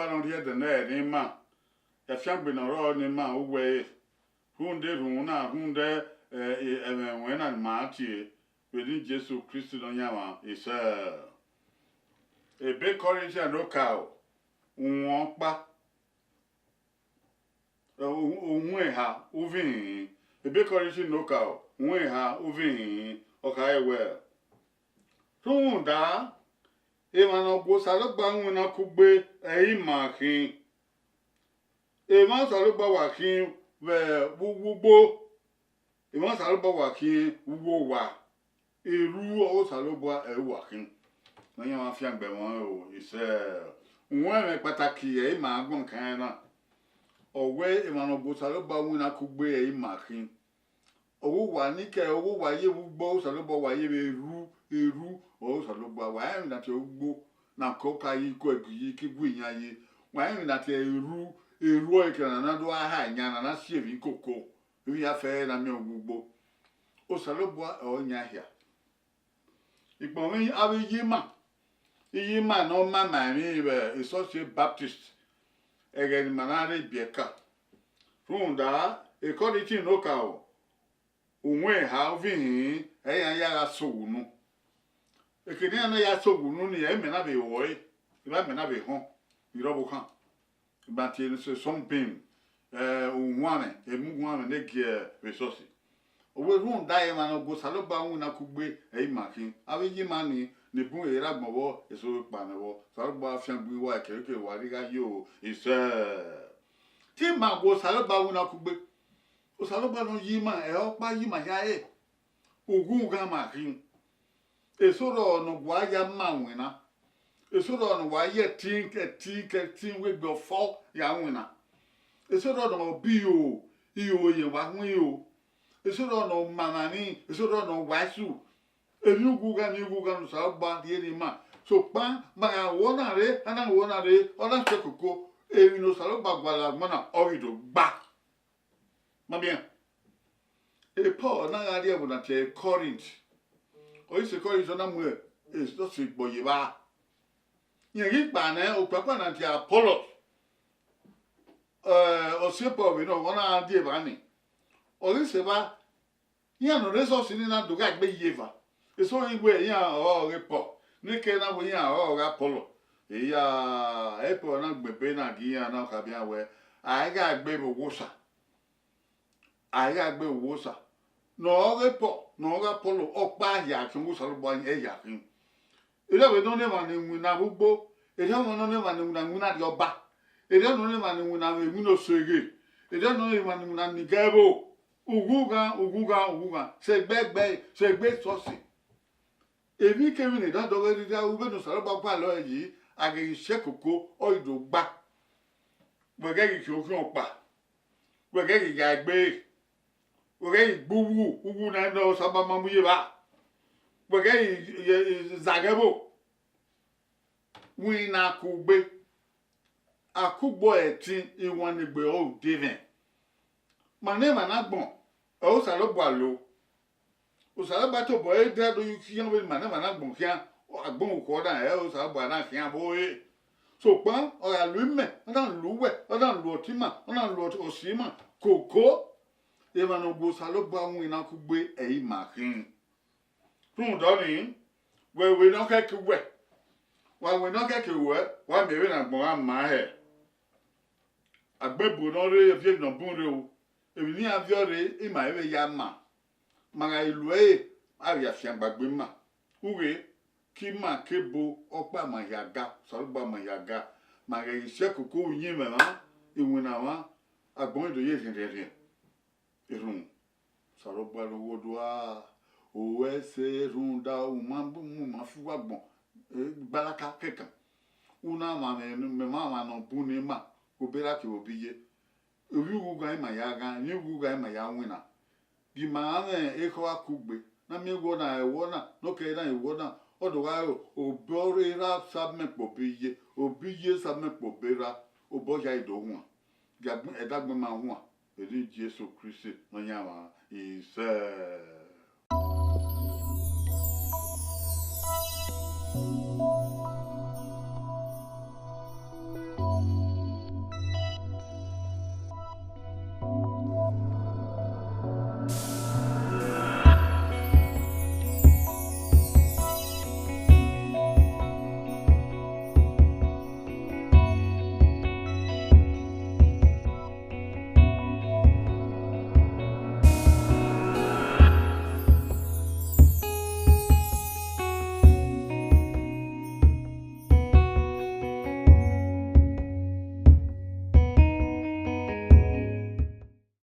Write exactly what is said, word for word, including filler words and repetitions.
ne ọ rhie ẹdẹ ne ẹ rre ima, afiangbe ne ọ rrọọ ne ima uwẹ ẹre, rhunmwuda erhunmwu na, rhunmwuda, eh, ẹmwẹ ẹmwẹ na ne ima tie vbe eni Jesu Kristi Nọyaẹnmwa. Isẹ. Ebe Kọrintian ne okaro, uhunmwu ọkpa, uhunmwu eha, uvbi ihinrin. Ebe Kọrintian ne okaro, uhunmwu eha, uvbi ihinrin, ọ khare wẹẹ, rhunmwuda emwa ne ọ gu Osanobua winna kugbe ẹ i ma khin. Emwa Osanobua wa khin vbe uwu ugbo, emwa Osanobua wa khin vbe uwu owa. Erhu ọghe Osanobua ẹre uwa khin. Nọyaẹnmwa fiangbe ẹmwẹ ọnrẹn o. Isẹ. Uhunmwu ẹmwẹ kpataki ẹre ima agbọn kan na, ọ wẹẹ emwa ne ọ gu Osanobua winna kugbe ẹre ima khin. Ọghe uwa ni kẹ, ọghe uwa ye vbe ugbo Osanobua, wa ye vbe erhu, erhu ọghe Osanobua, wa rẹn emwi na tie ugbo, na kọ ka yi, kọ ẹgu yi, ke igue iyan ye. Wa rẹn emwi na tie erhu, erhu ọre ke na na do a ha iyan na na si emwi koko, emwi ya fẹ ẹre na miẹn uwu ugbo. Osanobua ọre yan hia. Ikpọnmwẹ avbe iye ima, iye ima ne ọ ma ma emwi vbe esọsi Baptist, ẹghẹ ne ima na rre biẹ ka. Rhunmwuda, Kọrintian ne okaro, uhunmwu eha, uvbi ihinrin, ẹ i ya gha sẹ owu unu. Eke ne iran na ya sẹ owu unu nii, ẹ i mẹ na vbe ru ẹre, evba mẹ na vbe họn, irọvbokhan. Ima tie ne Sunbeam, eh, uwanmwẹ, emu uwanmwẹ ne gie vbe esọsi. Ọ wẹẹ rhunmwuda emwa ne ọ gu Osanobua winna kugbe ẹ i ma khin. Avbe iye ima nii, ne bun ẹre agbọn vbọ, eso vbe kpa nẹ vbọ. Osanobua fiangbe uwa, ekerekere wa rri gha yo. Isẹ. Te ima gu Osanobua winna kugbe, Osanobua ne ọ yi ima, ẹ ọkpa yi ima hia re. Ughughan ma khin. Eso rrọọ ne ọ wa ya ma winna. Eso rrọọ ne ọ wa ya ẹtin, ẹtin, ẹtin wegbe ọfọ ya winna. Eso rrọọ ne ọ bi iro, iro ye wa hu iro. Eso rrọọ ne ọ ma emwa ni, eso rrọọ ne ọ wa isu. Emwi ughughan, emwi ughughan ne Osanobua rhie ne ima. Sokpan ma gha ru ọna rre, a na ru ọna rre, ọ na sẹ koko, emwi ne Osanobua gualọ agbọn na, ọ ghi do gba. Ma miẹn, e Pọl na gha rrie ẹvbo na tie Kọrint. Ọ i sẹ Kọrint, ọ na mu esọsi gbọ ye evba. Rẹn ghi kpa nẹ, okpia ọkpa na tie Apọlọs, eh, ọ si Pọl vbe nọ, ọ na die evba ni. Ọ ghi sẹ evba, iran ne ọ rre esọsi ni na do gha egbe ye eva. Eso ghi wẹẹ iran ọrọre Pọl, ne kẹ na wẹẹ iran ọrọre Apọlọs. Eya, Pọl na gbẹn ebe na gie iran na khama iran wẹẹ, a i gha gbe vbe owa Osa. A i gha gbe vbe owa Osa. Ne ọ ghe Pọl, ne ọ ghe Apọlọs, ọkpa hia khian, Osanobua ẹ hia khin. Erriọ vbe nọ ne emwa ne winna vbe ugbo, erriọ vbe nọ ne emwa ne winna winna rrie ọba, erriọ nọ ne emwa ne winna vbe iwinna oseghe, erriọ nọ ne emwa ne winna ni ga ẹvbo. Ughughan, ughughan, ughughan, sẹ egbe ẹgbẹe, sẹ egbe esọsi. Emwikemwi ne da dọghe rhirhi ru vbene Osanobua gualọ ẹre yi, a ghe ghi sẹ koko, ọ ghi do gba. Wẹ ghẹ ghi khian okhian ọkpa, wẹ ghẹ ghi gha egbe, wẹ ghẹ ghi gbe uwu, uwu ne Osanobua ma mu ye evba, wẹ ghẹ ghi, ghi, ghi zagha ẹvbo. Winna kugbe, akugbo ẹtin iwannegbe ọre udeghẹ. Ma ne emwa na agbọn, ọre Osanobua lo. Osanobua tobọ ẹre dia do ye khian vbene ma ne emwa na agbọn khian, agbọn okhuo na, ẹ Osanobua na khian vbe ore. Sokpan ọ gha lu imẹ, ọ na lu uwẹ, ọ na lu ọtẹn ima, ọ na lu ọsi ima, koko, emwa ne ọ gu Osanobua winna kugbe ẹ i ma khin. Rhunmwuda ọnii, wẹ wẹ ne ọ khẹke uwẹ, wa wẹ ne ọ khẹke ruẹ, wa miẹn vbene agbọn gha ma hẹ. Agbọn ebo ne ọ rre, viọ emwi ne ọ bun rre o, emwi ne iran viọ rre, ima i vbe ya ma. Ma gha lu ẹre, a vbe ya fiangbe gbe ima. Ughe, ke ima ke ebo ọkpa ma hia ga, Osanobua ma hia ga, ma ghẹ ghi sẹ koko uyinmwẹ mwa, iwinna mwa, agbọn do ye rhiẹnrhiẹnrhiẹn. Erhunmwu, Osanobua ne ugho dua, ru ẹse rhunmwuda u ma mu ma fi uwa agbọn, eh, gbalaka kẹkan. U na mwamwa mẹ, mẹ ma mwamwa ne ọ bun ne ima, vbe obọ erha kevbe obọ iye. Ovbi ughughan ima ya ghan, emwi ughughan ima ya winna. Gie ima gha mwẹ ekhọe akugbe, ne a miẹn wẹ ọna, ẹwẹ ọna, ne ọ kẹ na ye wẹ ọna, ọ do gha re obọ erha sa mẹ kpe obọ iye, obọ iye sa mẹ kpe obọ erha, obọ hia i do huan. Gie agbọn, ẹdẹ agbọn ima huan, vbe eni Jesu Kristi Nọyaẹnmwa. Isẹ.